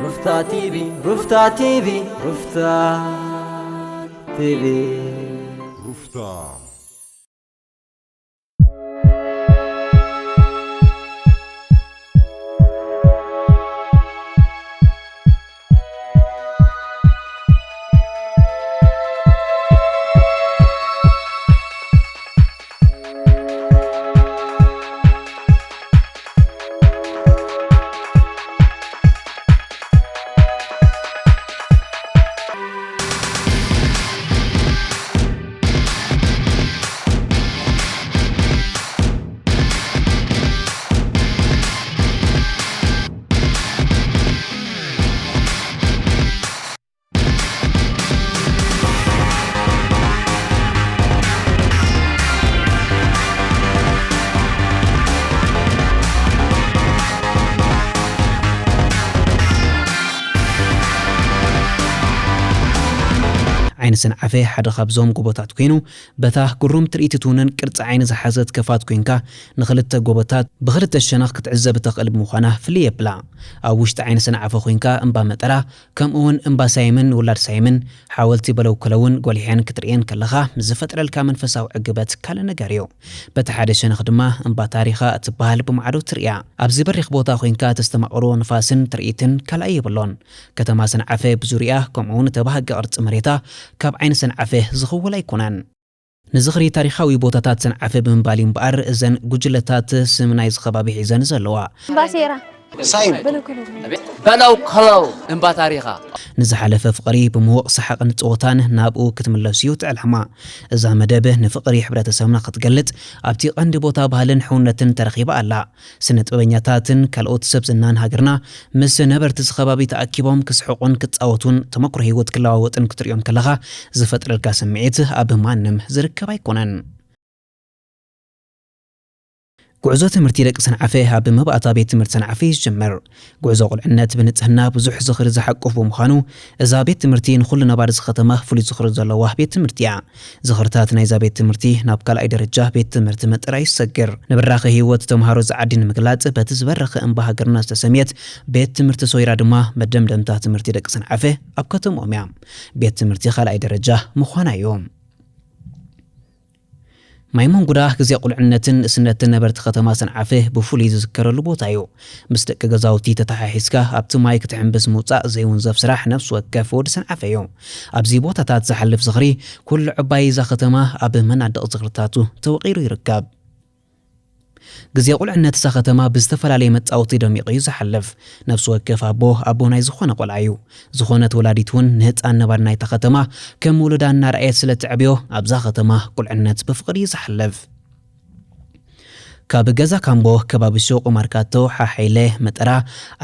ሩፍታ ቲቪ፣ ሩፍታ ቲቪ፣ ሩፍታ ቲቪ። ሩፍታ። ዓይኒ ሰንዓፈ ሓደ ካብዞም ጎቦታት ኮይኑ፣ በታ ግሩም ትርኢት እትውንን ቅርጺ ዓይኒ ዝሓዘት ከፋት ኮይንካ፣ ንኽልተ ጎቦታት ብኽልተ ሸነኽ ክትዕዘብ እተኽእል ብምዃና ፍልይ የብላ። ኣብ ውሽጢ ዓይኒ ሰንዓፈ ኮይንካ እምባ መጠራ፣ ከምኡውን እምባ ሳይምን ውላድ ሳይምን፣ ሓወልቲ በለው ከለውን ጎሊሐን ክትርእየን ከለኻ ዝፈጥረልካ መንፈሳዊ ዕግበት ካልእ ነገር እዩ። በቲ ሓደ ሸነኽ ድማ እምባ ታሪኻ እትበሃል ብማዕዶ ትርእያ። ኣብዚ በሪኽ ቦታ ኮይንካ ተስተማቕሮ ንፋስን ትርኢትን ካልኣይ የብሎን። ከተማ ሰንዓፈ ብዙርያ ከምኡውን ተባሃጊ ቅርጺ መሬታ ካብ ዓይኒ ሰንዓፈ ዝኽወል ኣይኮነን። ንዝኽሪ ታሪኻዊ ቦታታት ሰንዓፈ ብምባል እዩ እምበኣር እዘን ጉጅለታት ስም ናይዚ ከባቢ ሒዘን ዘለዋ። ባሴራ ሳይን በለው ከለው እምባ ታሪኻ። ንዝሓለፈ ፍቕሪ ብምዉቕ ሰሓቕን ጸወታን ናብኡ ክትምለስ እዩ እቲ ዕላማ። እዛ መደብ ንፍቕሪ ሕብረተሰብና ክትገልጽ ኣብቲ ቀንዲ ቦታ ባህልን ሕውነትን ተረኺባ ኣላ። ስነ ጥበበኛታትን ካልኦት ሰብ ዝናን ሃገርና ምስ ነበርቲ እዚ ከባቢ ተኣኪቦም ክስሕቑን ክጻወቱን ተመክሮ ህይወት ክለዋወጥን ክትርእዮም ከለኻ ዝፈጥረልካ ስምዒት ኣብ ማንም ዝርከብ ኣይኮነን። ጉዕዞ ትምህርቲ ደቂ ሰንዓፈ ኣብ መባእታ ቤት ትምህርቲ ሰንዓፈ እዩ ዝጅምር። ጉዕዞ ቁልዕነት ብንጽህና ብዙሕ ዝኽሪ ዝሓቁፍ ብምዃኑ፣ እዛ ቤት ትምህርቲ ንኹሉ ነባሪ እዚ ከተማ ፍሉይ ዝኽሪ ዘለዋ ቤት ትምህርቲ እያ። ዝኽርታት ናይዛ ቤት ትምህርቲ ናብ ካልኣይ ደረጃ ቤት ትምህርቲ መጠራ ይሰግር። ንብራኸ ህይወት ተምሃሮ እዚ ዓዲ ንምግላጽ፣ በቲ ዝበረኸ እምባ ሃገርና ዝተሰምየት ቤት ትምህርቲ ሶይራ ድማ መደምደምታ ትምህርቲ ደቂ ሰንዓፈ ኣብ ከተምኦም እያ። ቤት ትምህርቲ ካልኣይ ደረጃ ምዃና እዩ። ማይ መንጉዳ ግዜ ቁልዕነትን ንእስነትን ነበርቲ ከተማ ሰንዓፈ ብፍሉይ ዝዝከረሉ ቦታ እዩ። ምስ ደቂ ገዛውቲ ተተሓሒዝካ ኣብቲ ማይ ክትሕምብስ ምውጻእ ዘይውንዘፍ ስራሕ ነፍሲ ወከፍ ወዲ ሰንዓፈ እዩ። ኣብዚ ቦታታት ዝሓልፍ ዝኽሪ ኩሉ ዕባይ እዛ ከተማ ኣብ መናድቕ ዝኽርታቱ ተወቒሩ ይርከብ። ግዜ ቁልዕነት እዛ ከተማ ብዝተፈላለየ መጻወቲ ደሚቑ እዩ ዝሓልፍ። ነፍሲ ወከፍ ኣቦ ኣቦ ናይ ዝኾነ ቆልዓ እዩ። ዝኾነት ወላዲት እውን ንህጻን ነባሪ ናይታ ከተማ ከም ውሉዳ እናረኣየት ስለ እተዕብዮ ኣብዛ ከተማ ቁልዕነት ብፍቕሪ እዩ ዝሓልፍ። ካብ ገዛ ካምቦ፣ ከባቢ ሱቕ፣ ማርካቶ፣ ሓሓይለ፣ መጠራ፣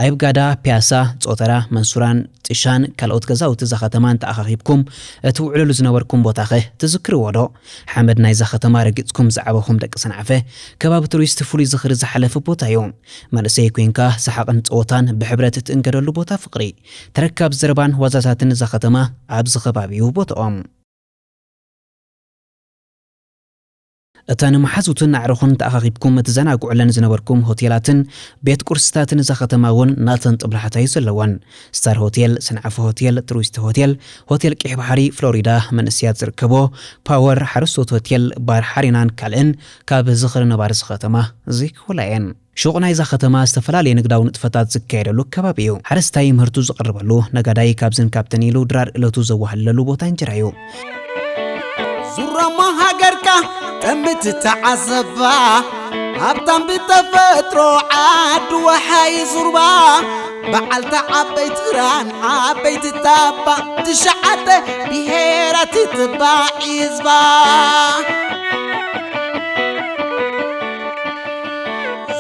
ኣይብ ጋዳ፣ ፒያሳ፣ ጾተራ፣ መንሱራን ጥሻን ካልኦት ገዛውቲ እዛ ከተማን ተኣኻኺብኩም እትውዕሉሉ ዝነበርኩም ቦታኸ ትዝክርዎ ዶ? ሓመድ ናይዛ ከተማ ረጊጽኩም ዝዓበኹም ደቂ ሰንዓፈ፣ ከባቢ ቱሪስት ፍሉይ ዝኽሪ ዝሓለፈ ቦታ እዩ። መንእሰይ ኮይንካ ሰሓቕን ጸወታን ብሕብረት እትእንገደሉ ቦታ ፍቕሪ፣ ተረካብ ዘረባን ዋዛታትን እዛ ከተማ ኣብዚ ከባቢ እዩ ቦታኦም። እተን መሓዙትን ኣዕሩኽን ተኣኻኺብኩም እትዘናግዑለን ዝነበርኩም ሆቴላትን ቤት ቁርስታትን እዛ ከተማ እውን ናተን ጦብላሕታ እዩ ዘለወን። ስታር ሆቴል፣ ሰንዓፈ ሆቴል፣ ቱሪስት ሆቴል፣ ሆቴል ቀይሕ ባሕሪ፣ ፍሎሪዳ፣ መንእሰያት ዝርከቦ ፓወር፣ ሓረስቶት ሆቴል፣ ባር ሓሪናን ካልእን ካብ ዝኽሪ ነባሪ እዚ ከተማ ዘይክውላ እየን። ሹቕ ናይዛ ከተማ ዝተፈላለየ ንግዳዊ ንጥፈታት ዝካየደሉ ከባቢ እዩ። ሓረስታይ ምህርቱ ዝቕርበሉ፣ ነጋዳይ ካብዝን ካብትን ኢሉ ድራር እለቱ ዘዋህልለሉ ቦታ እንጀራ እዩ። ዙራማ ሃገርካ ጠምት ተዓዘባ፣ ሃብታም ብተፈጥሮ ዓዲ ወሓይ ዙርባ፣ በዓልቲ ዓበይቲ ግራን ዓበይቲ ታባ፣ ትሽዓተ ብሄራት ትባዕ ህዝባ።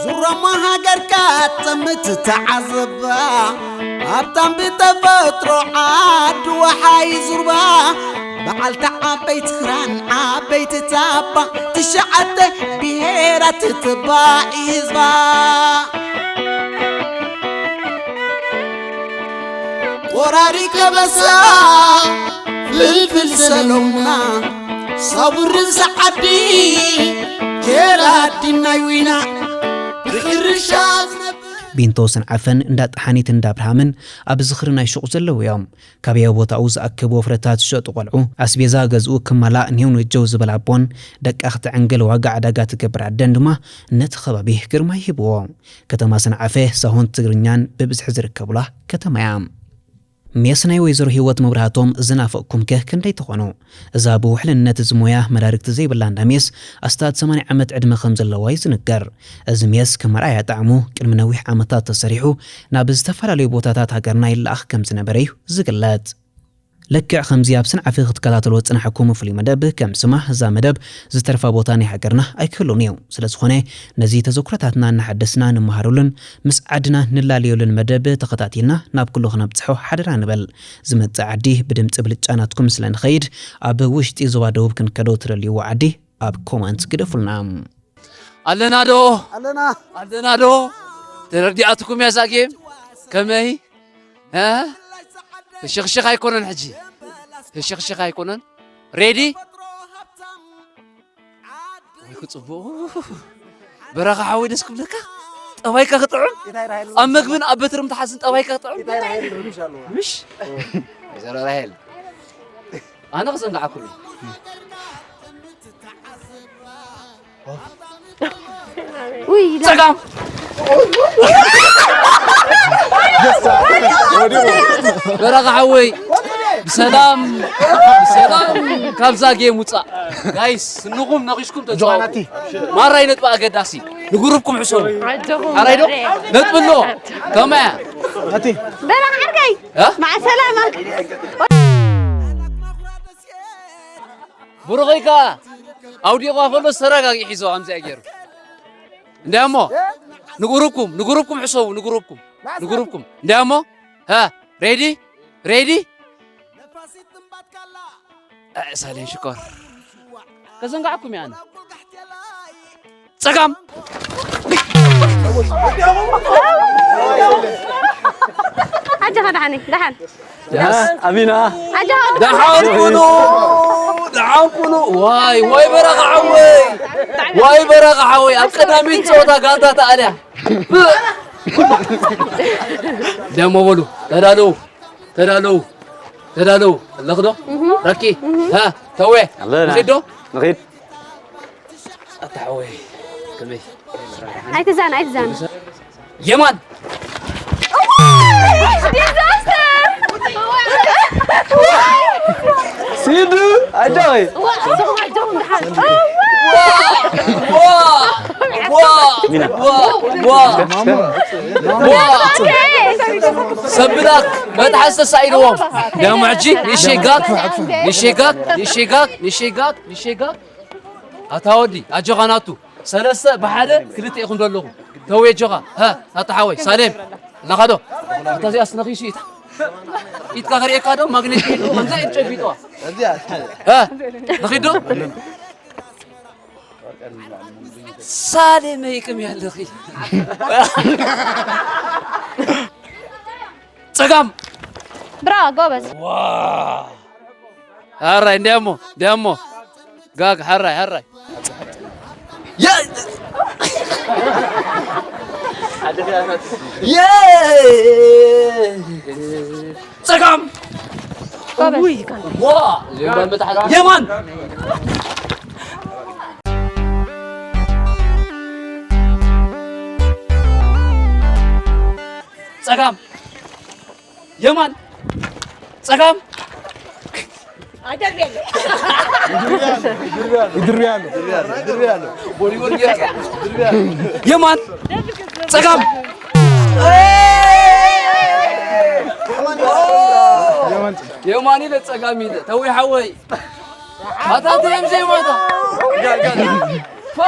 ዙራማ ሃገርካ ጠምት ተዓዘባ፣ ሃብታም ብተፈጥሮ ዓዲ ወሓይ ዙርባ፣ በዓልቲ ዓበይቲ ኽራን ዓበይቲ ታባ፣ ትሽዓተ ብሄራት ትባዕ ህዝባ። ቆራሪ ከበሳ ፍልፍል ሰሎምና፣ ሳቡርን ሰዓዲ ጀራዲን ናይ ዊና፣ ብሕርሻ ዝነብር ቢንቶ ሰንዓፈን እንዳ ጠሓኒት እንዳ ኣብርሃምን ኣብ ዝኽሪ ናይ ሹቕ ዘለዉ እዮም። ካብ ያው ቦታኡ ዝኣከብዎ ፍረታት ዝሸጡ ቆልዑ፣ ኣስቤዛ ገዝኡ ክማላእ ኔው ነጀው ዝበላ ኣቦን ደቃ ክትዕንግል ዋጋ ዕዳጋ ትገብር ኣደን ድማ ነቲ ከባቢ ግርማ ይህብዎ። ከተማ ሰንዓፈ ሳሆን ትግርኛን ብብዝሒ ዝርከቡላ ከተማ እያ። ሜስ ናይ ወይዘሮ ህይወት መብራህቶም ዝናፈቕኩም ከ ክንደይ ትኾኑ? እዛ ብውሕልነት እዚ ሞያ መዳርግቲ ዘይብላ እንዳ ሜስ ኣስታት ሰማንያ ዓመት ዕድመ ከም ዘለዋ እዩ ዝንገር። እዚ ሜስ ከም ኣርኣያ ጣዕሙ ቅድሚ ነዊሕ ዓመታት ተሰሪሑ ናብ ዝተፈላለዩ ቦታታት ሃገርና ይለኣኽ ከም ዝነበረ እዩ ዝግለጽ። ልክዕ ከምዚ ኣብ ሰንዓፈ ክትከታተልዎ ዝጸናሕኩም ፍሉይ መደብ ከም ስማ እዛ መደብ ዝተርፋ ቦታ ናይ ሃገርና ኣይክህሉን እዩ። ስለ ዝኾነ ነዚ ተዘክሮታትና እናሓደስና ንመሃረሉን ምስ ዓድና ንላለየሉን መደብ ተኸታቲልና ናብ ኩሉ ክነብጽሖ ሓደራ ንበል። ዝመጽእ ዓዲ ብድምጺ ብልጫ ናትኩም ስለ ንኸይድ ኣብ ውሽጢ ዞባ ደቡብ ክንከዶ ትደልይዎ ዓዲ ኣብ ኮመንት ግደፉልና። ኣለና ዶ? ኣለና። ኣለና ዶ? ተረዲኣትኩም እያ እዛ ጌም? ከመይ? እ? ተሸኽሸኽ ኣይኮነን ሕጂ። ተሸኽሸኽ ኣይኮነን። ሬዲ? ወይ ክጽቡቕ። በረኻ ሓወይ ደስ ክብለካ። ጠባይካ ክጥዑም። ኣብ መግብን ኣብ በትሪ ምትሓዝን ጠባይካ ክጥዑም። ምሽ? ወይዘሮ ራሄል። ኣነ ክዘንግዓኩም እየ። ውይ፣ ኢላ። ጸጋም። በረኻ ሓወይ፣ ብሰላም፣ ብሰላም ካብዛ ጌም ውጻእ። ጋይስ፣ ስንኹም ነቒስኩም ተጻወቱ። ጆናቲ። ማራ እዩ ነጥቢ ኣገዳሲ። ንጉሩብኩም ሕሰቡ። ኣጆኹም። ኣራይ ዶ? ነጥቢ ኣሎ። ከመያ? ናቲ። በረኻ ዓርከይ። እ? ማዕ ሰላማ። ብሩኸይ ከኣ ኣውዲቑዋ ከሎ ተረጋጊ ሒዞ ከምዚኣ ገይሩ። እንዲያሞ ንጉሩብኩም፣ ንጉሩብኩም ሕሰቡ፣ ንጉሩብኩም፣ ንጉሩብኩም። እንዲያሞ፣ ሃ፣ ሬዲ? ሬዲ? እ፣ ሳሌም ሽኮር። ከዘንጋዕኩም እየ ኣነ። ጸጋም። ኣጆኻ ደሓነይ፣ ደሓን። ያስ፣ ኣሚና። ኣጆኻ። ደሓን ኩኑ፣ ደሓን ኩኑ። ዋይ፣ ዋይ በረኻ ሓወይ፣ ዋይ በረኻ ሓወይ። ኣብ ቀዳሚት ጸወታ ጋንታ ተኣልያ። ደሞ በሉ፣ ተዳለዉ፣ ተዳለዉ፣ ተዳለዉ። ኣለኽ ዶ? እህ። ረኪ፣ እህ። ሃ፣ ተዌ። ኣለና። ንኺድ ዶ? ንኺድ። ኣታ ሓወይ፣ ከመይ? ኣይትዛን፣ ኣይትዛን። የማን። ዲዛስተር! ሲዱ፣ ኣጆይ። ዋ፣ ዋ፣ ዋ፣ ዋ፣ ዋ፣ ዋ። ሰብላት መትሓዝ ተሳኢልዎም። ደሞ ሕጂ ንሸጋግ፣ ንሸጋግ፣ ንሸጋግ፣ ንሸጋግ፣ ንሸጋግ። ኣታ ወዲ፣ ኣጆኻ ናቱ። ሰለስተ ብሓደ ክልተ ኢኹም ዘለኹም። ተው ኣጆኻ። ሃ፣ ኣታ ሓወይ፣ ሳሌም። ኣለኻ ዶ? ኣታ እዚኣስ ነኺሱ ኢታ። ኢትካ ክርእየካ ዶ? ማግኔት ኢሉ ከምዛ ኢድ ጨቢጥዋ። ሃ፣ ንኺድ ዶ? ሳሌመይ ክም ያለኺ። ጸጋም። ብራ፣ ጎበዝ። ዋ። ሓራይ፣ እንዲያሞ፣ እንዲያሞ። ጋግ፣ ሓራይ፣ ሓራይ። የ-፣ የ-፣ ጸጋም። ጎበዝ። ዋ፣ የማን። ጸጋም። የማን። ጸጋም። ይድርብያለሁ። የማን። ጸጋም። የማን ኢለ ጸጋም ኢለ። ተዊ ሓወይ። ኣታ ትህም ዘይሞታ።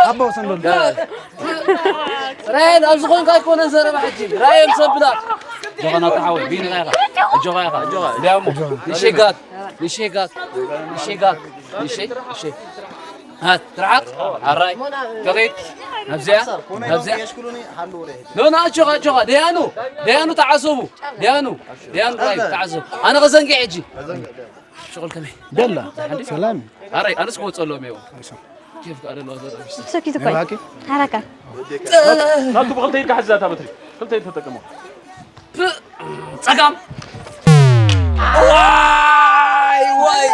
ኣቦ ሰንደል። ራሄል፣ ኣብ ዝኾንካ ኣይኮነን ዘረባ ሕጂ። ራሄል ሰብላ። ጆኻና ተሓወይ፣ ቢኒ ራይኻ። ጆኻ ኢኻ። እንዲያሞ፣ ንሼጋት፣ ንሼጋት፣ ንሼጋት፣ ንሼ፣ ንሼ። ሃት፣ ትርሓቕ፣ ኣራይ፣ ከኸይድ፣ ናብዚኣ፣ ናብዚኣ። ኖ፣ ኖ፣ ኣጆኻ፣ ኣጆኻ፣ ደያኑ፣ ደያኑ ተዓዘቡ፣ ደያኑ፣ ደያኑ ራይ፣ ተዓዘቡ። ኣነ ከዘንግዕ ሕጂ። ሽቕል ከመይ? ደላ፣ ሰላም። ኣራይ፣ ኣነስ ክወጸሎም እየ። ኬፍ ከኣ ደለዋ ዘረባ። ሰኪት እኮ እዩ። ሓራካ። ናቱ ብኽልተ ኢድካ ሕዛ እታ በትሪ። ክልተ ኢድ ተጠቀሞ። ፕእ፣ ጸጋም። ዋይ፣ ዋይ።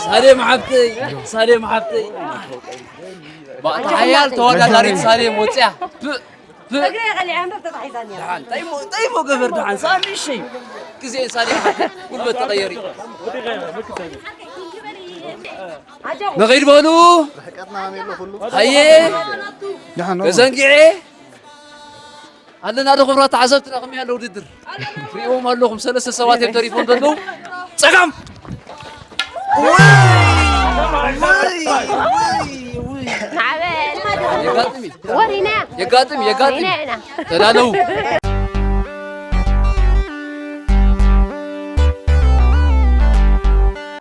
ሳሌም ሓብተይ፣ ሳሌም ሓብተይ። ባእታ ሓያል ተወዳዳሪት ሳሌም ወጽያ። ፕእ፣ ፕእ። እግረይ ቀሊዓ እምበር ተታሒዛኒ እያ። ደሓን፣ ጠይሞ፣ ጠይሞ ገበር ደሓን። ሳሚ እሺ። ግዜ ሳሌም ሓብተይ፣ ጉልበት ተቐየሪ። ንኺድ በሉ። ሃየ። ደሓን ነው። ተዘንጊዐ። ኣለና ዶ ክብራት ተዓዘብትና ከመይ ኣሎ ውድድር? ሪእዎም ኣለኹም፣ ሰለስተ ሰባት እዮም ተሪፎም ዘለዉ። ጸጋም! ማዕበል! የጋጥም እዩ። ወሪና! የጋጥም፣ የጋጥም። ወሪና ኢና። ተዳለዉ።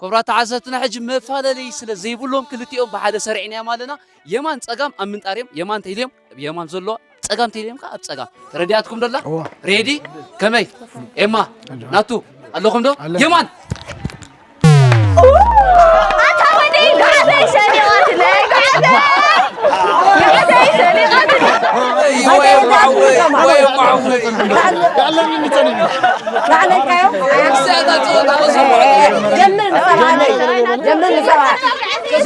ክብራት ተዓዘብትና ሕጂ መፋለለይ ስለ ዘይብሎም ክልቲኦም ብሓደ ሰሪዕናዮም ኣለና። የማን ጸጋም ኣብ ምንጣር እዮም። የማን ተይልዮም፣ የማን ዘሎ ጸጋም ተይልዮም ከኣ ኣብ ጸጋም። ተረዲኣትኩም ዶ ኣላ? እዋ። ሬዲ? ከመይ? ኤማ፣ ናቱ፣ ኣለኹም ዶ? ኣለ። የማን! ኣታ ወደይ፣ ጋዕተይ ሰሊቓትለይ፣ ጋዕተይ! ጋዕተይ ሰሊቓትለይ! ወይ ማዕወይ፣ ወይ ማዕወይ! ላዕለንካዮ? እዚኣ እታ ጸወታ ወሰድኩ። ጀምር ንሰብኣለይ፣ ጀምር ንሰብኣለይ።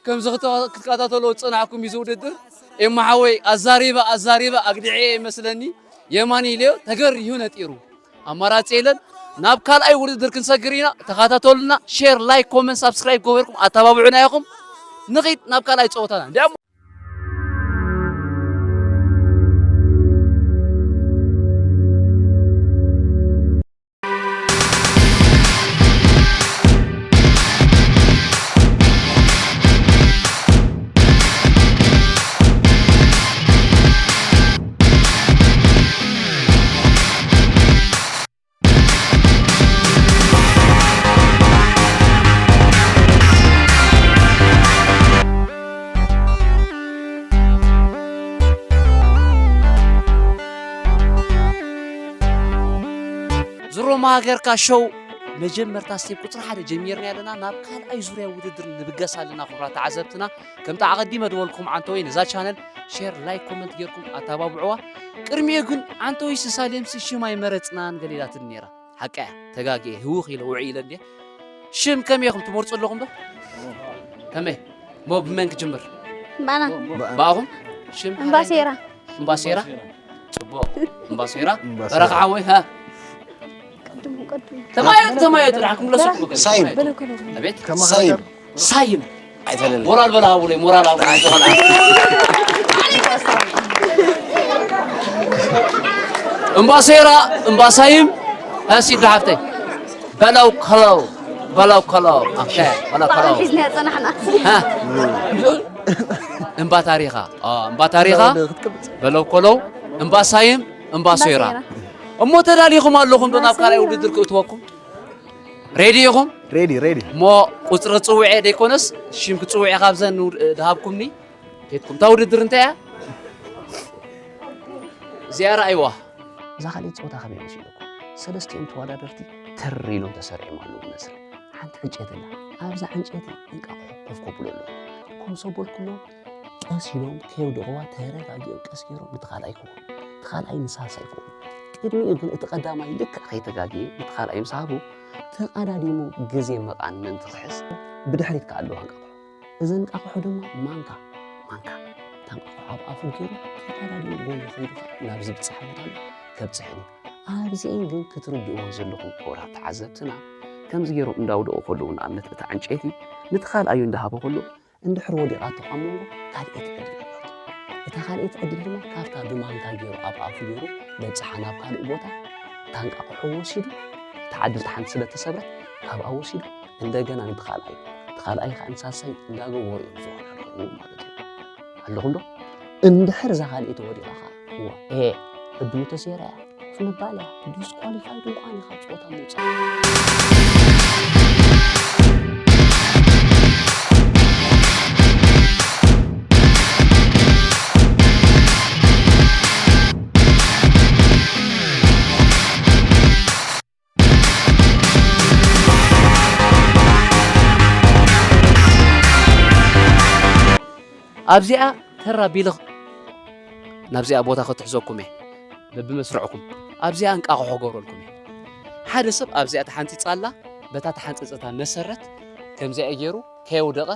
ከምዚ ክተ-፣ ክትከታተሎ ዝጸናሕኩም እዩ እዚ ውድድር። ኤማ ሓወይ፣ ኣዛሪባ፣ ኣዛሪባ፣ ኣግዲዐ ይመስለኒ። የማን ኢለዮ፣ ተገሪሁ ነጢሩ። ኣማራጺ የለን። ናብ ካልኣይ ውድድር ክንሰግር ኢና። ተኸታተሉና። ሼር፣ ላይክ፣ ኮመንት፣ ሳብስክራይብ ገበርኩም ኣተባብዑና ኢኹም። ንኺድ ናብ ካልኣይ ጸወታና። እንዲያም ዝሮ ማሃገርካ ሾው መጀመርታ ስቴፕ ቁጽሪ ሓደ ጀሚርና ኣለና። ናብ ካልኣይ ዙርያ ውድድር ንብገስ ኣለና። ክቡራት ተዓዘብትና፣ ከምቲ ኣቐዲመ ዝበልኩም ዓንተወይ ነዛ ቻነል ሼር፣ ላይክ፣ ኮመንት ጌርኩም ኣተባብዕዋ። ቅድሚኡ ግን ዓንተወይ ስሳሌምሲ ሽም ኣይመረጽናን ገለ ኢላትኒ ነይራ። ሓቃ እያ፣ ተጋግየ፣ ህውኽ ኢለ ውዒ ኢለ እንድየ። ሽም ከመይ ኢኹም ትመርጹ ኣለኹም ዶ? ከመይ? እሞ ብመን ክጅምር? ባና። ብኣኹም? ሽም እምባሴራ። እምባሴራ? ጽቡቕ። እምባሴራ? እምባሴራ። በረኻ ሓወይ፣ ሃ? ቀድሙ፣ ቀድሙ። ተማየጡ፣ ተማየጡ፣ ደሓን ክምለሱ እኮ ገለ። ሳይም። ተማየጡ። በለው፣ በለው። ኣቤት። ከማኻ ሳይም። ጋር ሳይም። ኣይተለለ። ሞራል በላ ሃቡለይ፣ ሞራል ሃቡለይ፣ ዝኾነ። እምባሴራ፣ እምባሳይም፣ ሃሲ ዶ ሓፍተይ። በለው ከለው፣ በለው ከለው። ኦኬ፣ በለው ከለው። ሒዝና ጸናሕና። ሃ? እምባ ታሪኻ። ኦ፣ እምባ ታሪኻ። በለው ከለው፣ እምባሳይም፣ እምባሴራ። እምባሴራ። እሞ ተዳሊኹም ኣለኹም ዶ ናብ ካልኣይ ውድድር ክእትወኩም? ሬዲ ኢኹም? ሬዲ፣ ሬዲ። እሞ ቁጽሪ ጽውዔ ደይኮነስ፣ ሽም ክጽውዕ ኢኻ ኣብዘን ውድ-፣ ድሃብኩምኒ። ኬድኩም። እታ ውድድር እንታይ እያ? እዚኣ ረኣይዋ። እዛ ካልኣይቲ ጸወታ ከመይ መሲልኩም? ሰለስቲኦም ተወዳደርቲ ተር ኢሎም ተሰሪዖም ኣለዉ መስርዕ። ሓንቲ ዕንጨይቲ ኣላ። ኣብዛ ዕንጨይቲ እንቃቑሖ ኮፍ ከብሉ ኣለዉ። ኮፍ ምስ ኣበልኩሎም ቀስ ኢሎም ከየውደቕዋ ተረጋጊኦም ቀስ ገይሮም ነቲ ካልኣይ ክህቡ። እቲ ካልኣይ ንሳልሳይ ክህቡ። ቅድሚኡ ግን እቲ ቀዳማይ ልክዕ ከይተጋግየ ነቲ ካልኣይ ምስ ሃቡ፣ ተቐዳዲሙ ግዜ መቓን ምእንቲ ክሕዝ ብድሕሪት ከኣ ኣለዋ እንቃቑሖ። እዘን እንቃቑሖ ድማ ማንካ፣ ማንካ፣ እታ እንቃቑሖ ኣብ ኣፉ ገይሩ ተቐዳዲሙ ጎኒ ከይዱ ከኣ ናብ ዝብጻሕ ቦታ ኣሎ ከብጽሐን እዩ። ኣብዚኤን ግን ክትርድእወን ዘለኹም ክቡራት ተዓዘብትና፣ ከምዚ ገይሮም እንዳውደቑ ከለዉ፣ ንኣብነት እታ ዕንጨይቲ ነቲ ካልኣዩ እንዳሃቦ ከሎ፣ እንድሕር ወዲቓቶ ኣብ መንጎ ካልኣይቲ ዕድል ኣላቶ። እታ ካልኣይቲ ዕድል ድማ ካብታ ብማንካ ገይሩ ኣብ ኣፉ ገይሩ በጽሓ ናብ ካልእ ቦታ፣ እታ እንቃቑሖ ወሲዱ፣ እታ ዕድልቲ ሓንቲ ስለ እተሰብረት፣ ካብኣ ወሲዱ እንደገና ነቲ ካልኣይ፣ እቲ ካልኣይ ከኣ ንሳልሳይ እንዳገበሩ እዮም ዝወዳደሩ ማለት እዩ። ኣለኹም ዶ? እንድሕር እዛ ካልኣይቲ ወዲቓ ከኣ፣ እዋ፣ ኤ፣ ዕድሉ ተሰይራ እያ። ኮፍ ምባል እያ። ዲስኳሊፋይድ ምዃን እዩ ካብ ጸወታ ምውጻእ። ኣብዚኣ ተራ ቢልኽ ናብዚኣ ቦታ ክትሕዘኩም እየ። በብመስርዕኩም ኣብዚኣ እንቃቕሖ ገብረልኩም እየ። ሓደ ሰብ ኣብዚኣ ተሓንጺጻ ኣላ፣ በታ ተሓንጸጸታ መሰረት ከምዚኣ ገይሩ ከየውደቐ፣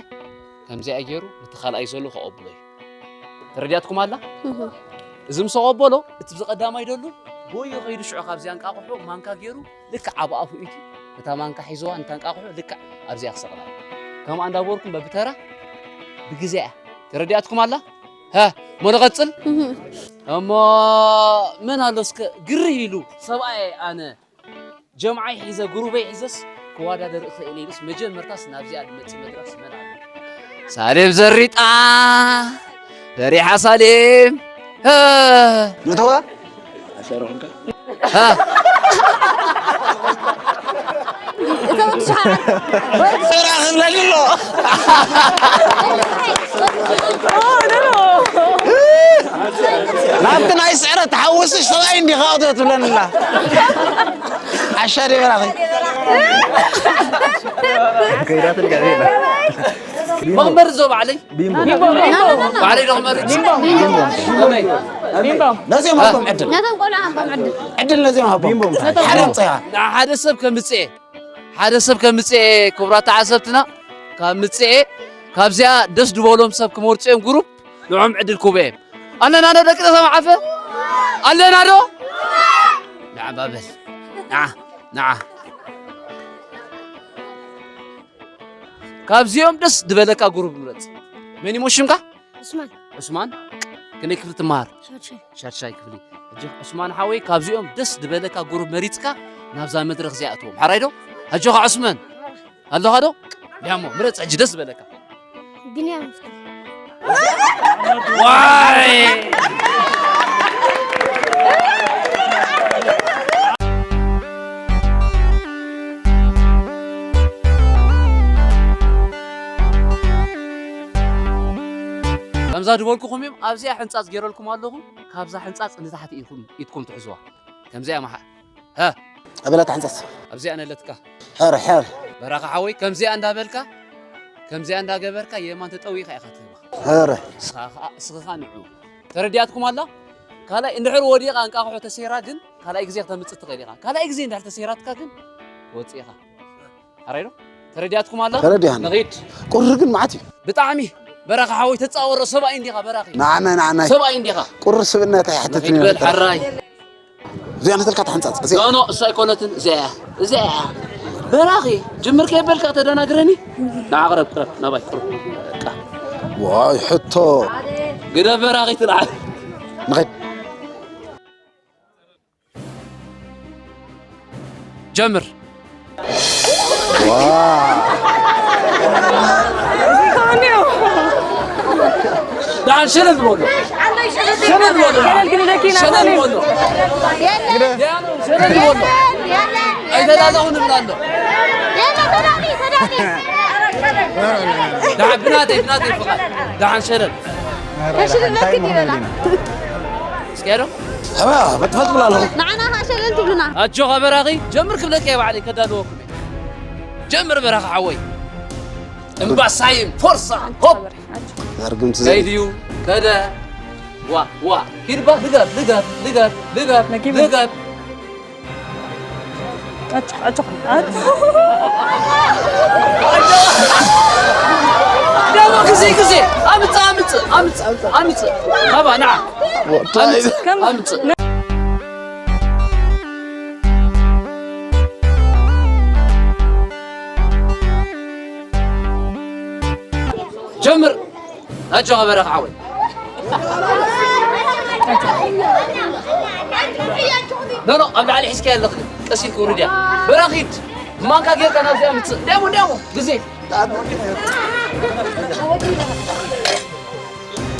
ከምዚኣ ገይሩ ነቲ ካልኣይ ዘሎ ከቐብሎ እዩ። ተረዲኣትኩም ኣላ? እዚ ምስ ኣቐበሎ፣ እቲ ብዚ ቀዳማይ ደሉ ጎዩ ከይዱ ሽዑ ካብዚኣ እንቃቕሖ ማንካ ገይሩ ልክዕ ኣብ ኣፉ ኢቱ እታ ማንካ ሒዝዋ፣ ነታ እንቃቕሖ ልክዕ ኣብዚኣ ክሰቕላ እዩ። ከምኣ እንዳበርኩም በብተራ ብግዜኣ። ተረዲኣትኩም ኣላ? ሃ፣ እሞ ንቐጽል? እሞ መን ኣሎ እስከ ግርህ ኢሉ፣ ሰብኣይ ኣነ ጀምዓይ ሒዘ፣ ግሩበይ ሒዘስ ክወዳደር እኽእል እየ ኢሉስ መጀመርታስ ናብዚኣ ዝመጽእ መድረኽስ መን ኣሎ? ሳሌም ዘሪጣ፣ ፈሪሓ ሳሌም። ሃ። ነተዋ? ሃ። እቶም ሸሓት። ጭራ ክብለኒ ኣሎ። ናብቲ ናይ ስዕረት ተሓውስሽ ሰብኣይ እንዲኻ ክትብለኒ ኣላ። ዓሻ ደይ በራኺ። ከይዳትን ጋዜና። መኽመሪ ዞ ባዕለይ። ቢምቦ። ባዕለይ ዶ ክመርጽ? ከመይ? ነዚኦም ሃቦም ዕድል። ነቶም ቆልዑ ሃቦም ዕድል። ዕድል ነዚኦም ሃቦም። ቢምቦ። ሓደ ኣምጽኻ። ንሓደ ሰብ ከምጽኤ፣ ሓደ ሰብ ከምጽኤ፣ ክቡራት ተዓዘብትና፣ ካብ ምጽኤ፣ ካብዚኣ ደስ ዝበሎም ሰብ ክመርጹ እዮም ግሩፕ፣ ንዕኦም ዕድል ክህቡ እዮም። ኣለና ዶ ደቂ ተሰማዓፈ? ኣለና ዶ? ንዓ ባበል። ንዓ፣ ንዓ። ካብዚኦም ደስ ዝበለካ ግሩፕ ምረጽ። መን እዩ ሽምካ? ዑስማን። ዑስማን፣ ክንደይ ክፍሊ ትመሃር? ሻድሻይ። ሻድሻይ ክፍሊ። ሕጂ ዑስማን ሓወይ፣ ካብዚኦም ደስ ዝበለካ ግሩፕ መሪጽካ ናብዛ መድረኽ እዚኣ ኣእትዎም። ሓራይ ዶ? ኣጆኻ ዑስማን። ኣለኻ ዶ? ዲያሞ፣ ምረጽ ሕጂ ደስ ዝበለካ። ቢንያም ይፍታ። ዋይ! ከምዛ ዝበልኩኹም እዮም፣ ኣብዚኣ ሕንጻጽ ገይረልኩም ኣለኹ። ካብዛ ሕንጻጽ ንታሕቲ ኢኹም፣ ኢድኩም ትሕዝዋ። ከምዚኣ መሓ-፣ ሃ። ኣበላ ተሓንጸጽ። ኣብዚኣ ነለትካ። ሕር፣ ሕር። በራኺ ሓወይ፣ ከምዚኣ እንዳበልካ፣ ከምዚኣ እንዳገበርካ፣ የማን ተጠዊኻ ኢኻ ትህባ። ሕር። ንስኻ ኸኣ፣ እስኻ ኸኣ ንዑ። ተረዲኣትኩም ኣላ? ካልኣይ እንድሕር ወዲቓ እንቃቑሖ ተሰይራ ግን፣ ካልኣይ ግዜ ክተምጽእ ትኽእል ኢኻ። ካልኣይ ግዜ እንድሕር ተሰይራትካ ግን፣ ትወጽእ ኢኻ። ኣራይ ዶ? ተረዲኣትኩም ኣላ? ተረዲኣና። ንኺድ። ቁሪ ግን መዓት እዩ። ብጣዕሚ። በራኺ ሓወይ ተጻወሮ፣ ሰብኣይ እንዲኻ፣ በራኺ። ንዓና፣ ንዓና። ሰብኣይ እንዲኻ። ቁሪ ስብእና እንታይ ይሓትት ንኺድ በል፣ ነይሩ? ሓራይ። እዚኣ ነተልካ ትሓንጻጽ፣ እዚኣ። ኖ፣ ኖ፣ እሳ ኣይኮነትን፣ እዚኣ እያ። እዚኣ እያ። በራኺ፣ ጅምር ከየበልካ ተደናግረኒ። ንዓ፣ ቅረብ፣ ቅረብ፣ ናባይ፣ ቅረብ። በቃ። ዋይ፣ ሕቶ። ግደፍ በራኺ ትልዓል። ንኺድ። ጀምር። ዋው። ደሓን ሸለል በሎ። ሸለል በሎ። ሸለል በሎ። ሸለል በሎ። ኣይተላለኹ ንብል ኣሎ። ደሓን ብናተይ፣ ብናተይ ፍቓድ። ደሓን ሸለል። እስኪ ዶ? ኣባ፣ በጥፈጥ ብላ ኣለኹ። ንዓና ኸዓ ሸለል ትብሉና። ኣጆኻ በራኺ፣ ጀምር ክብለካ እየ ባዕለይ ከዳልወኩም እየ። ጀምር በራኺ ሓወይ። እምባሳይም ፎርሳ፣ ሆፕ። ዘርግም ትዘይ። ከይድዩ፣ ከደ። ዋ፣ ዋ። ሂድባ፣ ልገብ፣ ልገብ፣ ልገብ፣ ልገብ፣ መኪና። ልገብ። ኣጭ-፣ ኣጭ-፣ ኣጭ-፣ ደሞ ግዜ፣ ግዜ። ኣምጽእ፣ ኣምጽእ፣ ኣምጽእ፣ ኣምጽእ። ባባ፣ ንዓ። ኣምጽእ፣ ኣምጽእ። ጀምር። ኣጆኻ በራኺ ሓወይ። ኖ፣ ኖ፣ ኣብ ላዕሊ ሒዝካያ ኣለኺ። ቀስ ኢልኪ ውርድያ። በራኺ ሂድ። ብማንካ ጌርካ ናብዚኣ ምጽእ። ደሞ፣ ደሞ፣ ግዜ።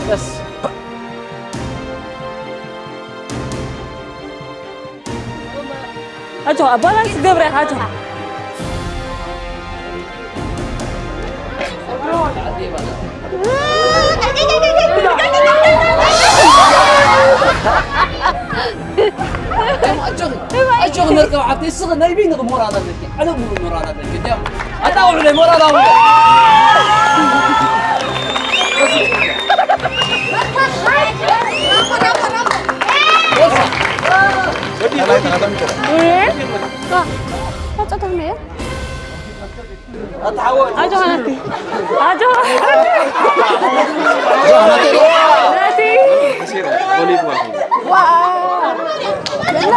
ቀስ። ኣጆኻ፣ ባላንስ ገብረ፣ ኣጆኻ። ኣጆኺ፣ ኣጆኺ መርከብ ሓብተይ፣ እስኺ ናይ በይንኺ ሞራል ኣለኪ፣ ዓለም ሙሉ ሞራል ኣለኪ። እንዲያው ኣታ ውዕለይ ሞራል ኣውለ። እህ? ዋ፣ ተጸተነ። ኣጆኻ ናቲ። ኣጆኻ ናቲ። ናቲ። ዋ። በላ።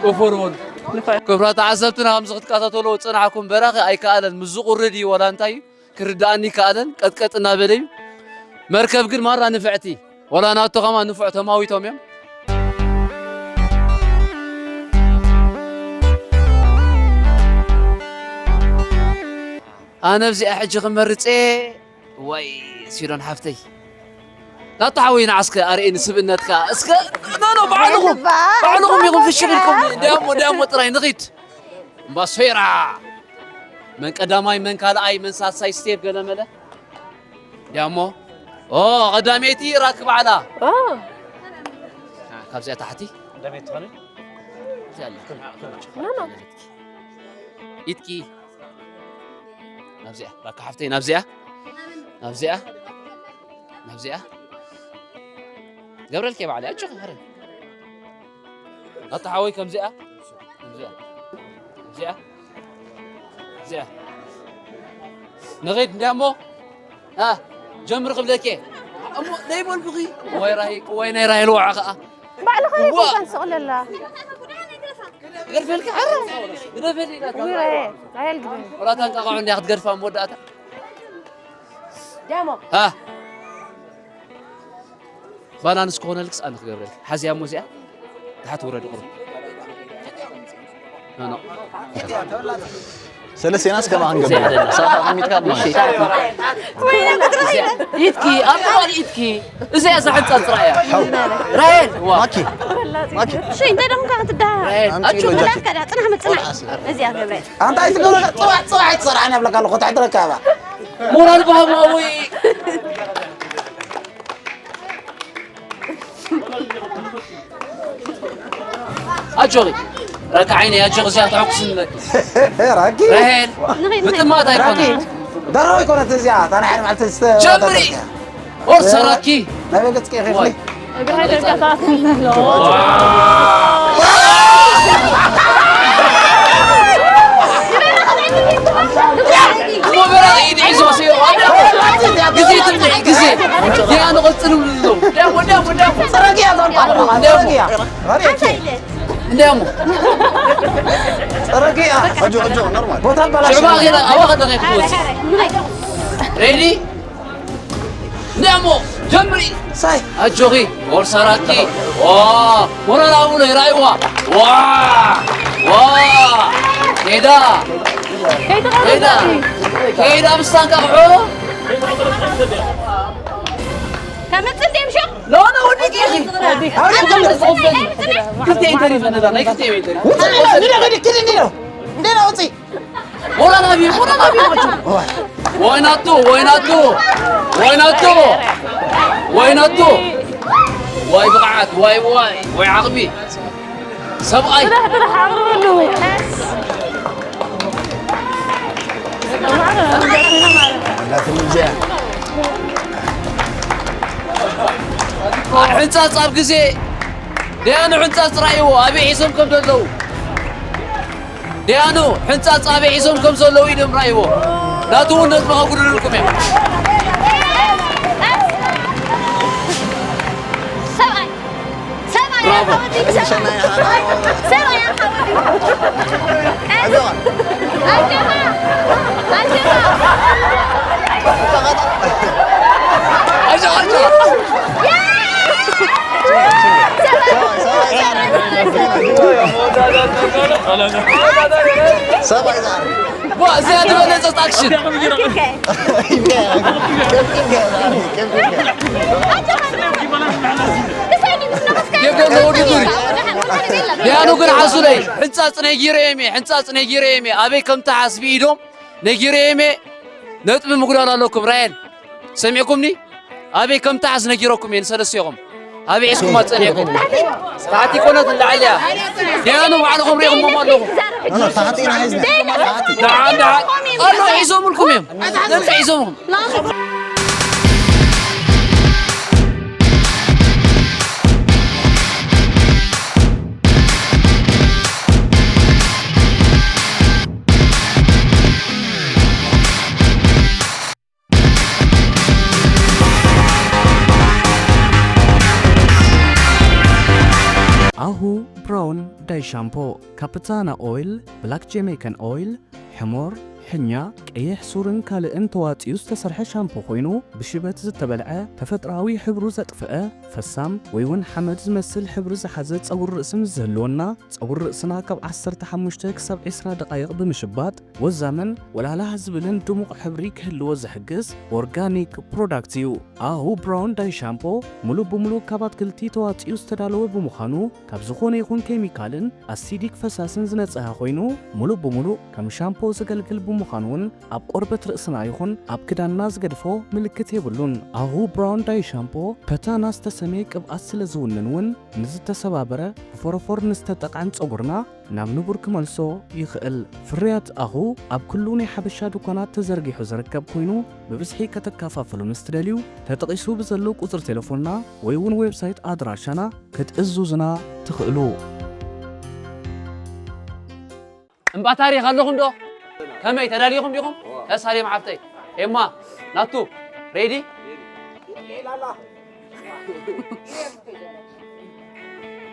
ቁፉር እውን። ክቡራት ተዓዘብትና፣ ከምዚ ክትከታተልዎ ዝጸናሕኩም በራኺ ኣይከኣለን። ምስ ዝቑርድ እዩ ዋላ እንታይ እዩ። ክርድኣኒ ይከኣለን፣ ቀጥቀጥ እናበለ እዩ። መርከብ ግን ማራ ንፍዕቲ፣ ወላ ናቱ ከማን ንፉዕ ተማዊቶም እዮም። ኣነ ኣብዚኣ ሕጂ ክመርጽ እየ። ወይ ሲዶን ሓፍተይ፣ ናቱ ሓወይ ንዓ እስከ ኣርእየኒ ስብእነትካ እስከ። ኖ፣ ኖ፣ ባዕልኹም፣ ባዕልኹም ኢኹም ፍሽኽ ኢልኩም። እንዲያሞ፣ እንዲያሞ ጥራይ ንኺድ። እምባ ሶይራ። መን ቀዳማይ፣ መን ካልኣይ፣ መን ሳልሳይ ስቴፕ ገለ መለ። ዲያሞ። ኦ፣ ቀዳመይቲ ራክ ባዕላ። ኦ። አ፣ ካብዚኣ ታሕቲ። ቀዳመይቲ ትኾኒ? እዚኣ ኣላ። ኖ፣ ኖ። ኢትኪ። ናብዚኣ፣ ራካ ሓፍተይ፣ ናብዚኣ። ናብዚኣ። ናብዚኣ። ገብረልኪ ባዕላ፣ ኣጆኺ፣ ኸረ። ኣታ ሓወይ፣ ከምዚኣ፣ ከምዚኣ፣ ከምዚኣ፣ ከምዚኣ። ንኺድ እንዲያ እሞ፣ ኣ፣ ጀምሪ ክብለኪ። እሞ፣ ነይ በልኩኺ። ወይ ራሂ-፣ ወይ ናይ ራሄል ወዓ ኸዓ። ባዕልኻ ዋ! ኣይኮንካን ትስቕለላ። ግደፈልኪ፣ ሓረ። ግደፈሊ ኢላታ። ወይ ራሄል፣ ራሄል ግደፍ። ወላ ታንቃቕዖ እንዲያ ክትገድፋ መወዳእታ። ዳሞ። ኣ። ባላንስ ክኾነልክስ ኣነ ክገብረልኪ። ሓዝያ እሞ እዚኣ ታሕቲ ውረድ ቁሩብ። ኖ፣ ኖ። ሰለስቴናስ ከማን እዚኣ ገብረ። ደላ። ሳፋ ኣሚትካ እሞ። እሺ፣ ታሕቲ። ኢትኪ፣ ኣብ ጥቓ ኢትኪ። እዚኣ እዛ ሕንጻጽ ራእያ። ራሄል፣ ዋ። ማኪ። ማኪ። እሺ፣ እንታይ ደሞ ካብ ትዳ? ራሄል፣ ኣምጪ ኣጆ። ሎጃ። ላካ ዳ፣ ጽናሕ፣ ምጽናሕ። ቆልዓስ። እዚኣ ገብረ። ኣንታ ኣይትገብረ፣ ጽባሕ፣ ጽባሕ ኣይትሰርዓን እብለካ ኣለኹ፣ ትሕድረካ እባ። ሞራል ብሃማ ወይ። ኣጆኺ። ረካ ዓይነይ፣ ኣጆኺ፣ እዚኣ ተሐኩስኒ። ራኪ። ራሄል፣ ንኺድ፣ ንኺድ። ምጥማት ኣይኮነን። ራኪ። ደራዊ ኣይኮነት እዚኣ፣ እታ ናይ ሓደ መዓልቲ ዝተ-፣ ጀምሪ። ወር ሰራኪ። ናይ በገጽ ቀይሕ ወይ። እግሪ ሃይደርጋ ሰዓት እንተሎ። እሞ በራቒ ኢድ ሒዙ ወሲዱ። ግዜ ትምንዒ፣ ግዜ። ዲያ ንቐጽል ይብሉ ኣለዉ። ደሞ፣ ደሞ፣ ደሞ። ጽረግያ፣ ደሞ። ደሞ። ጽረግያ። እንዲያሞ። ጽረግያ። ኣጆ፣ ኣጆ፣ ኖርማል። ቦታ ኣባላሽ። ሽዕባ ጌና፣ ኣባ ኸደኸ ክትወጽእ። ሬዲ? እንዲያሞ፣ ጀምሪ። ሳይ። ኣጆኺ፣ ቦርሳ ራኪ። ዋ፣ ሞራል ኣቡነ ይራይዋ። ዋ፣ ዋ። ኬዳ። ኬዳ። ኬዳ ምስታን ካቕዖ። ከምጽእ እንዴ ምሾ? ኖ፣ ኖ፣ ወዲቂ ኢኺ። ወዲቂ። ኣውሪ፣ ኣውሪ፣ ክልተ ኢንተርቪው ነዳ፣ ናይ ክልተ ኢንተርቪው። ውጽእ፣ ንዳ፣ ንዳ፣ ንዳ፣ ንዳ። እንዴ ነው ውጽእ? ሞራል ኣቢ፣ ሞራል ኣቢ ናቸው። ወይ ናቱ፣ ወይ ናቱ፣ ወይ ናቱ፣ ወይ ናቱ። ወይ ብቕዓት፣ ወይ፣ ወይ፣ ወይ ዓቕሚ። ሰብኣይ። ጥራሕ፣ ጥራሕ፣ ኣብርበሉ። ሕንጻጽ ኣብ ግዜ ደያኑ ሕንጻጽ ራእይዎ ኣበይ ሒዞም ከም ዘለዉ። ደያኑ ሕንጻጽ ኣበይ ሒዞም ከም ዘለዉ ኢዶም ራእይዎ። ናቱ እውን ነጥቢ ከጉድልልኩም እዮም። ሰብኣይ። ሰብኣይ ብራቮ። ኣኻውቲ፣ ሰብኣይ። ሰብኣይ ኣኻውቲ። ኣጆኻ። ኣጆኻ። ኣጆኻ፣ ኣጆኻ። ሰብኣይ ዛር። ዋ፣ እዚኣ ዝበለጸት ኣክሽን። የብሎ ውድድር። ዲያኑ ግን ሓዙለይ፣ ሕንጻጽ ነጊረዮም እየ፣ ሕንጻጽ ነጊረዮም እየ። ኣበይ ከም ትሓስቢ ኢዶም ነጊረዮም እየ። ነጥቢ ምጉዳል ኣለኩም። ራየል፣ ሰሚዕኩምኒ? ኣበይ ከም ትሓዝ ነጊረኩም እየ ንሰለስቴኹም። ኣበይ ሒዝኩማ ጸኒዕኩም? ታሕቲ ኮነት ንላዕሊ እያ። ዲያኑ ባዕልኹም ሪኢኹሞም ኣለኹም። ኖ፣ ኖ፣ ታሕቲ ኢና ሒዝና። ታሕቲ። ደሓን፣ ደሓን። ኣሎ፣ ሒዞምልኩም እዮም። ነጥቢ ሒዞምልኩም። ኣሁ ብራውን ዳይ ሻምፖ፣ ካፕታና ኦይል፣ ብላክ ጀሜይካን ኦይል፣ ሕሞር፣ ሕኛ፣ ቀይሕ ሱርን ካልእን ተዋጺኡ ዝተሰርሐ ሻምፖ ኮይኑ፣ ብሽበት ዝተበልዐ፣ ተፈጥሮኣዊ ሕብሩ ዘጥፍአ፣ ፈሳም ወይ እውን ሓመድ ዝመስል ሕብሪ ዝሓዘ ጸጉሪ ርእሲ ምስ ዝህልወና፣ ጸጉሪ ርእስና ካብ ዓሰርተ ሓሙሽተ ክሳብ ዕስራ ደቓይቕ ብምሽባጥ፣ ወዛምን ወላላህ ዝብልን ድሙቕ ሕብሪ ክህልዎ ዝሕግዝ ኦርጋኒክ ፕሮዳክት እዩ። ኣሁ ብራውን ዳይ ሻምፖ ሙሉእ ብሙሉእ ካብ ኣትክልቲ ተዋጺኡ ዝተዳለወ ብምዃኑ፣ ካብ ዝኾነ ይኹን ኬሚካልን ኣሲዲክ ፈሳስን ዝነጽሀ ኮይኑ፣ ሙሉእ ብሙሉእ ከም ሻምፖ ዘገልግል ብምዃኑ እውን ኣብ ቆርበት ርእስና ይኹን ኣብ ክዳንና ዝገድፎ ምልክት የብሉን። ኣሁ ብራውን ዳይ ሻምፖ ፐታና ዝተሰምየ ቅብኣት ስለ ዝውንን እውን ንዝተሰባበረ ብፎረፎር ንዝተጠቕዐን ጸጉርና ናብ ንቡር ክመልሶ ይኽእል። ፍርያት ኣሁ ኣብ ኩሉ ናይ ሓበሻ ድኳናት ተዘርጊሑ ዝርከብ ኮይኑ፣ ብብዝሒ ከተከፋፍሉ ምስ ትደልዩ፣ ተጠቒሱ ብዘሎ ቁጽሪ ቴሌፎንና ወይ እውን ዌብሳይት ኣድራሻና ክትእዝዙና ትኽእሉ። እምባ ታሪኽ ኣለኹም ዶ? ከመይ ተዳሊኹም ዲኹም? ሳሌም ሓፍተይ፣ ኤማ፣ ናቱ፣ ሬዲ?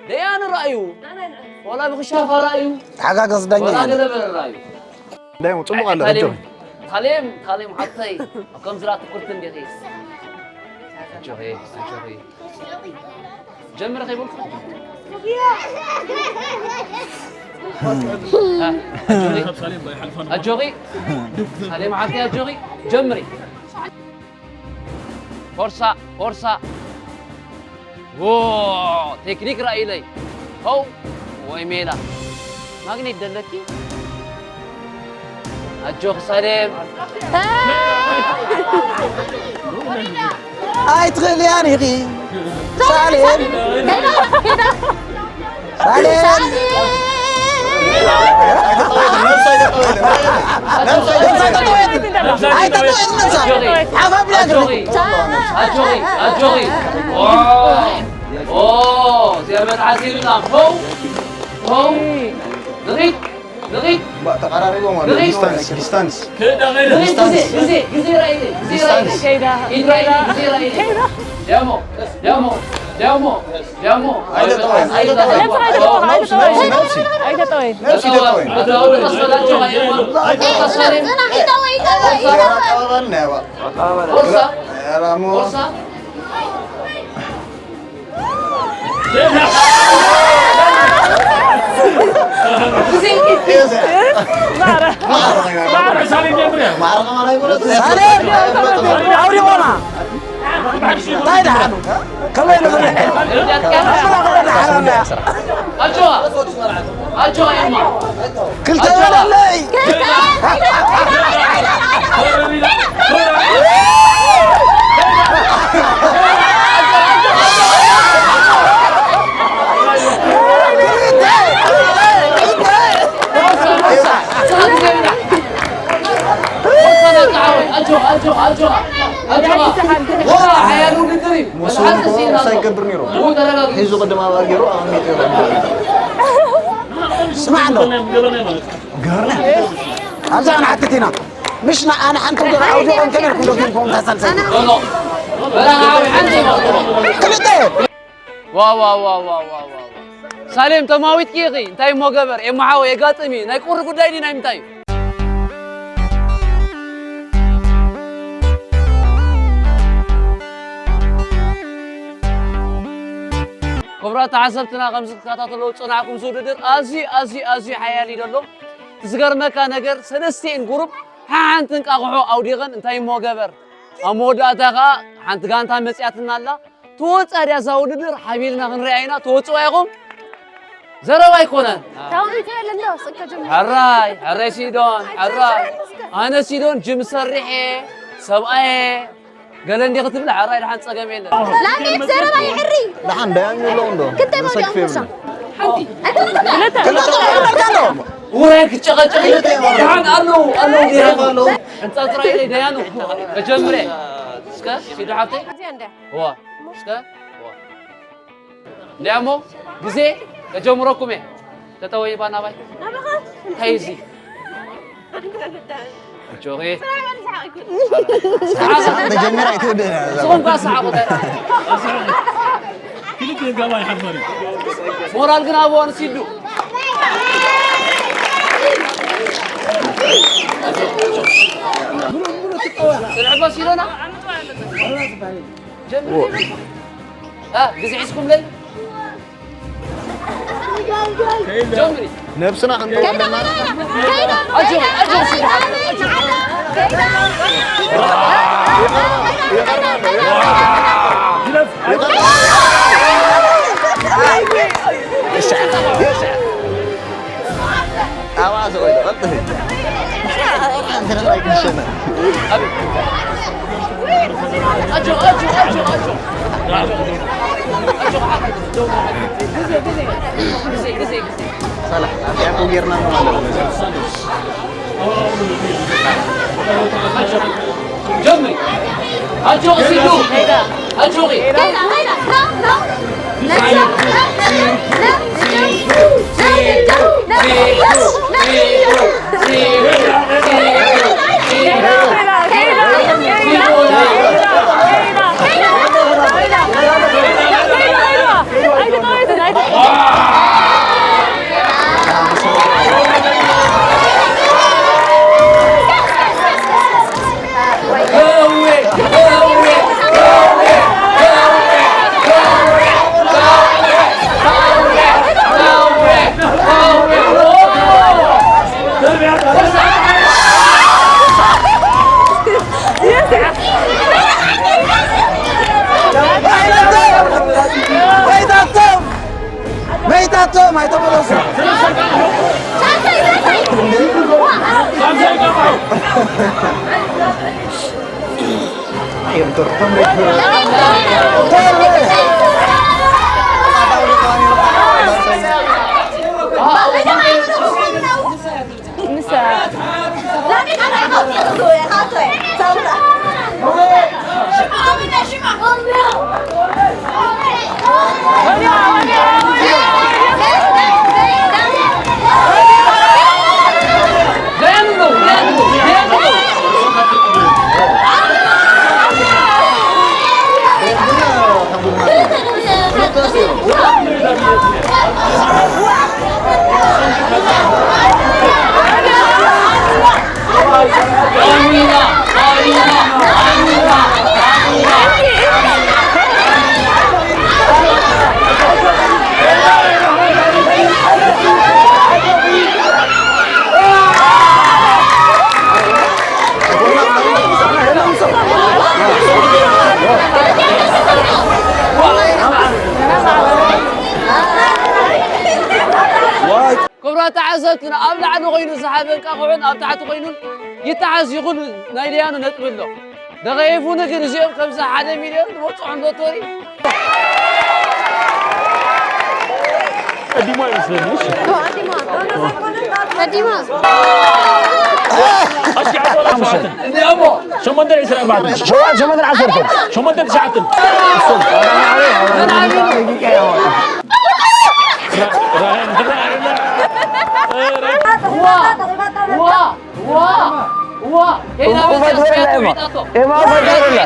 ደያኑ ረኣዩ፣ ወላ ብኽሻፋ ረኣዩ፣ ተሓጋገዝ ዳኛ ወላ ኢኻ። ገለ በለ ረኣዩ። ዳይሞ፣ ጽቡቕ ኣሎ፣ ሳሌም፣ ኣጆኺ። ሳሌም፣ ሳሌም ሓፍተይ፣ ኣብ ከምዚ ላ ትኩርቲ እንዲኺ። ኣጆኺ፣ ኣጆኺ። ጀምሪ ከይበልኩ። ኣጆኺ፣ ኣጆኺ። ሳሌም ሓፍተይ፣ ኣጆኺ። ጀምሪ። ፎርሳ፣ ፎርሳ። ዎ፣ ቴክኒክ ራእይለይ። ሆው፣ ወይ ሜላ። ማግኔት ደለኪ? ኣጆኺ ሳሌም። ኣይትኽእልያን ኢኺ። ሳሌም። ሳሌም። ነብሳ ኣይተጠወየትን። ነብሳ ኣይተጠወየትን። ነብሳ ኣይተጠወየትን። ነብሳ ሓፍ ኣቢላ ኣጆኺ። ኣጆኺ። ኣጆኺ። ኦ፣ ኦ፣ እዚኣ መትሓዚ ኢልና። ሆው። ሆው። ንኺድ። ንኺድ። ባ-፣ ተቐራሪቦም ኣለዉ። ንኺድ። ዲስታንስ፣ ዲስታንስ። ንኺድ። ግዜ፣ ዲስታንስ። ግዜ፣ ግዜ ራእይለይ። ግዜ ራእይለይ። ዲስታንስ። ኢድ ራእይለይ። ግዜ ራእይለይ። ደሞ፣ ደሞ፣ ደሞ፣ ደሞ። ኣይተጠወየን። ኣይተጠወየን። ነብሲ፣ ነብሲ፣ ነብሲ። ኣይተጠወየን። ነብሲ ተጠወየን። ክልተ በለለይ። ሞስሊም እኮ ሳይገብር ነይሩ። ሒዙ ቅድም ኣባል ገይሩ ኣቐሚጡ ይረዱ። ስማዕ ኣሎ። ገርነ። ኣብዛ ንሓትት ኢና። ምሽ ንኣና ሓንቲ ገር ኣውዲቖም ከመይ ኢልኩም ዶ ጌምኩም ተሰልሰል? ክልተ። ዋ፣ ዋ፣ ዋ። ሳሌም ተማዊትኪ ኢኺ። እንታይ እሞ ገበር? ኤማ ሓወይ የጋጥም እዩ። ናይ ቁሪ ጉዳይ ድዩ ናይ ምንታይ እዩ? ክቡራት ተዓዘብትና፣ ከምዚ ክትከታተልዎ ዝጸናሕኩም፣ እዚ ውድድር ኣዝዩ፣ ኣዝዩ፣ ኣዝዩ ሓያል እዩ ዘሎ። እቲ ዝገርመካ ነገር፣ ሰለስቲኤን ጉሩፕ ሓሓንቲ እንቃቑሖ ኣውዲቐን፣ እንታይ እሞ ገበር? ኣብ መወዳእታ ከኣ ሓንቲ ጋንታ መጺኣትና ኣላ። ትወጽእ ድያ እዛ ውድድር? ሓቢርና ክንሪኣ ኢና። ትወጽእዋ ኢኹም? ዘረባ ኣይኮነን። ታውቂ የለን ዶ? ስከ ጀምር። ሕራይ፣ ሕራይ ሲዶን፣ ሕራይ። ኣነ ሲዶን ጅም ሰሪሐ፣ ሰብኣየ፣ ገለ እንዲኺ ትብሊ፣ ሕራይ፣ ደሓን ጸገም የለን። ላሚት ዘረባ ይሕሪ። ደሓን ዳያኑ ኣለዉ እንዶ? ክልተ መውዲኦም ሰክፍ ኩሳ። የብለን። ሓንቲ። ኣይኮነን። ክልተ መውዲኦም ኣለዉ። ውራይ ክጨቐጨቕ፣ ደሓን ኣለዉ፣ ኣለዉ፣ ደሓን ኣለዉ። ሕንጻጽ ራእይለይ ደያኑ። ከጀምረ። እስከ፣ ሲዱ ሓብተይ። እዚኣ እንደ። እዋ፣ እስከ፣ እዋ። እንዲያሞ፣ ግዜ ከጀምረኩም እየ። ተጠወይ ባናባይ። እንታይ እዚ? ጆጌ። ተጀመረ ኣይትወደና። ንስኹም ከኣ ሰሓቑ። ሞራል ግን ኣብኡ ኣንሲዱ። ጽንዕቦ ሲሎና። ጀምሪ። አ፣ ግዜ ሒዝኩምለይ? ጀምሪ። ነብስና ክንጠቕመና። ኣጆ፣ ኣጆ፣ ኣጆ፣ ኣጆ፣ ኣጆ፣ ኣጆ። ኣጆ፣ ግዜ፣ ግዜ፣ ግዜ። ሰላም፣ ኣብዚኣ እኮ ጌርና ነው ማለት ነው። ጀምሪ። ኣጆኺ ሲዱ። ኣጆኺ። መይታቶም! መይታቶም! ኣይተመለሱ! ክቡራት ተዓዘብትና፣ ኣብ ላዕሊ ኮይኑ ዝሓዘ እንቃቑሑን ኣብ ታሕቲ ኮይኑን ይተሓዝ ይኹን ናይ ደያኑ ነጥቢ ኣሎ። ደቐይፉኒ ግን እዚኦም ከምዚ ሓደ ሚልዮን ዝበጽሖም ሎቶሪ። ቀዲሞ ኣይመስለኒ፣ እሺ። ቀዲሞ። እስኪ ዓሰርተ ሸውዓተ። እንዲያሞ። ሸሞንተ ዕስራ ኣርባዕተ። ሸውዓተ ሸሞንተ ዓሰርተ። ሸሞንተ ትሽዓተ። ዋ፣ ዋ፣ ዋ፣ ዋ። ኡባ ድበረላ ኤማ። ኤማ ኡባ ድበረላ።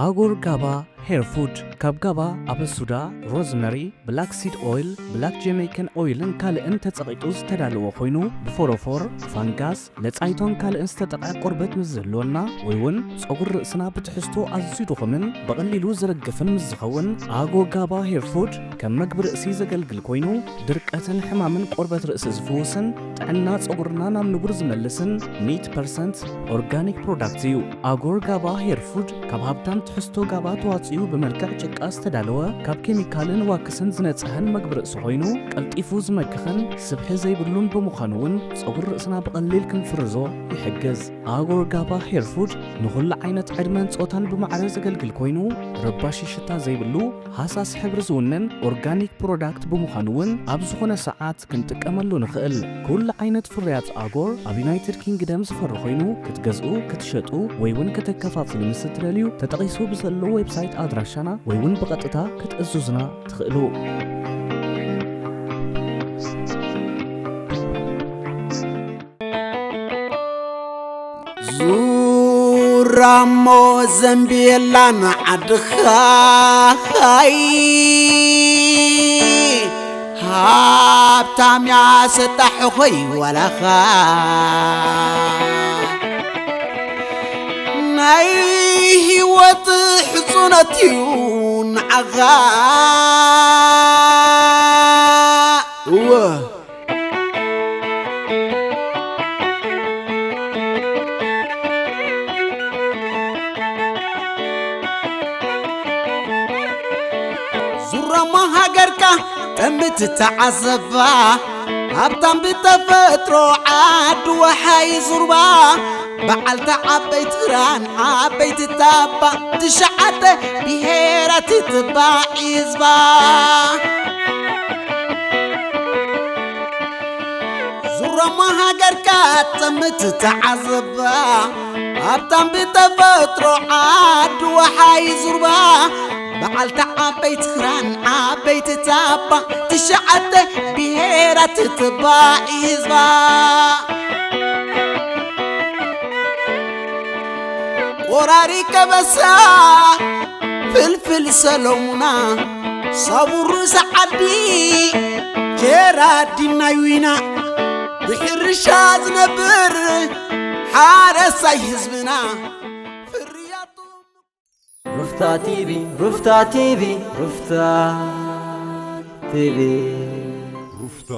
ኣጎር ጋባ ሄር ፉድ፣ ካብ ጋባ፣ ኣበሱዳ፣ ሮዝመሪ፣ ብላክ ሲድ ኦይል፣ ብላክ ጀሜይካን ኦይልን ካልእን ተጸቒጡ ዝተዳለወ ኮይኑ፣ ብፎሮፎር፣ ፋንጋስ፣ ለጻይቶን ካልእን ዝተጠቕዐ ቆርበት ምስ ዝህልወና፣ ወይ እውን ጸጉሪ ርእስና ብትሕዝቶ ኣዝዩ ድኹምን ብቐሊሉ ዝረግፍን ምስ ዝኸውን፣ ኣጎ ጋባ ሄር ፉድ ከም መግቢ ርእሲ ዘገልግል ኮይኑ፣ ድርቀትን ሕማምን ቆርበት ርእሲ ዝፍውስን ጥዕና ጸጉርና ናብ ንቡር ዝመልስን ሚእቲ ፐርሰንት ኦርጋኒክ ፕሮዳክት እዩ። ኣጎር ጋባ ሄር ፉድ ካብ ሃብታም ትሕዝቶ ጋባ ተዋጺኡ ብመልክዕ ጭቃ ዝተዳለወ፣ ካብ ኬሚካልን ዋክስን ዝነጽሀን መግቢ ርእሲ ኮይኑ፣ ቀልጢፉ ዝመክኽን ስብሒ ዘይብሉን ብምዃኑ እውን፣ ጸጉሪ ርእስና ብቐሊል ክንፍርዞ ይሕግዝ። ኣጎር ጋባ ሄር ፉድ ንኹሉ ዓይነት ዕድመን ጾታን ብማዕረ ዘገልግል ኮይኑ፣ ረባሺ ሽታ ዘይብሉ፣ ሃሳስ ሕብሪ ዝውንን ኦርጋኒክ ፕሮዳክት ብምዃኑ እውን፣ ኣብ ዝኾነ ሰዓት ክንጥቀመሉ ንኽእል። ኩሉ ዓይነት ፍርያት ኣጎር ኣብ ዩናይትድ ኪንግደም ዝፈሪ ኮይኑ፣ ክትገዝኡ፣ ክትሸጡ ወይ እውን ከተከፋፍሉ ምስ እትደልዩ፣ ተጠቒሱ ብዘሎ ዌብሳይት ኣድራሻና ወይ እውን ብቐጥታ ክትእዝዙና ትኽእሉ። ዙራ ራሞ ዘንቢላን ዓድኻይ ሃብታም እያ ሰጣሕ ኾይ ዋላኻ ናይ ህይወት ሕጹነት እዩ ንዓኻ። እወ ዙራማ ሃገርካ ጠምት ተዓዘባ፣ ሃብታም ብተፈጥሮ ዓዲ ወሓይ ዙርባ፣ በዓልቲ ዓበይቲ ክራን ዓበይቲ ታባ፣ ትሽዓተ ብሄራት ትባዕ ህዝባ። ዙራማ ሃገርካ ጠምት ተዓዘባ፣ ሃብታም ብተፈጥሮ ዓዲ ወሓይ ዙርባ፣ በዓልቲ ዓበይቲ ክራን ዓበይቲ ታባ፣ ትሽዓተ ብሄራት ትባዕ ህዝባ። ቆራሪ ከበሳ ፍልፍል ሰሎሙና፣ ሳቡር ርእሲ ዓዲ ጀራዲን ናይ ዊና፣ ብሕርሻ ዝነብር ሓረሳይ ህዝብና፣ ፍርያቱ ሩፍታ ቲቪ፣ ሩፍታ ቲቪ፣ ሩፍታ ቲቪ። ሩፍታ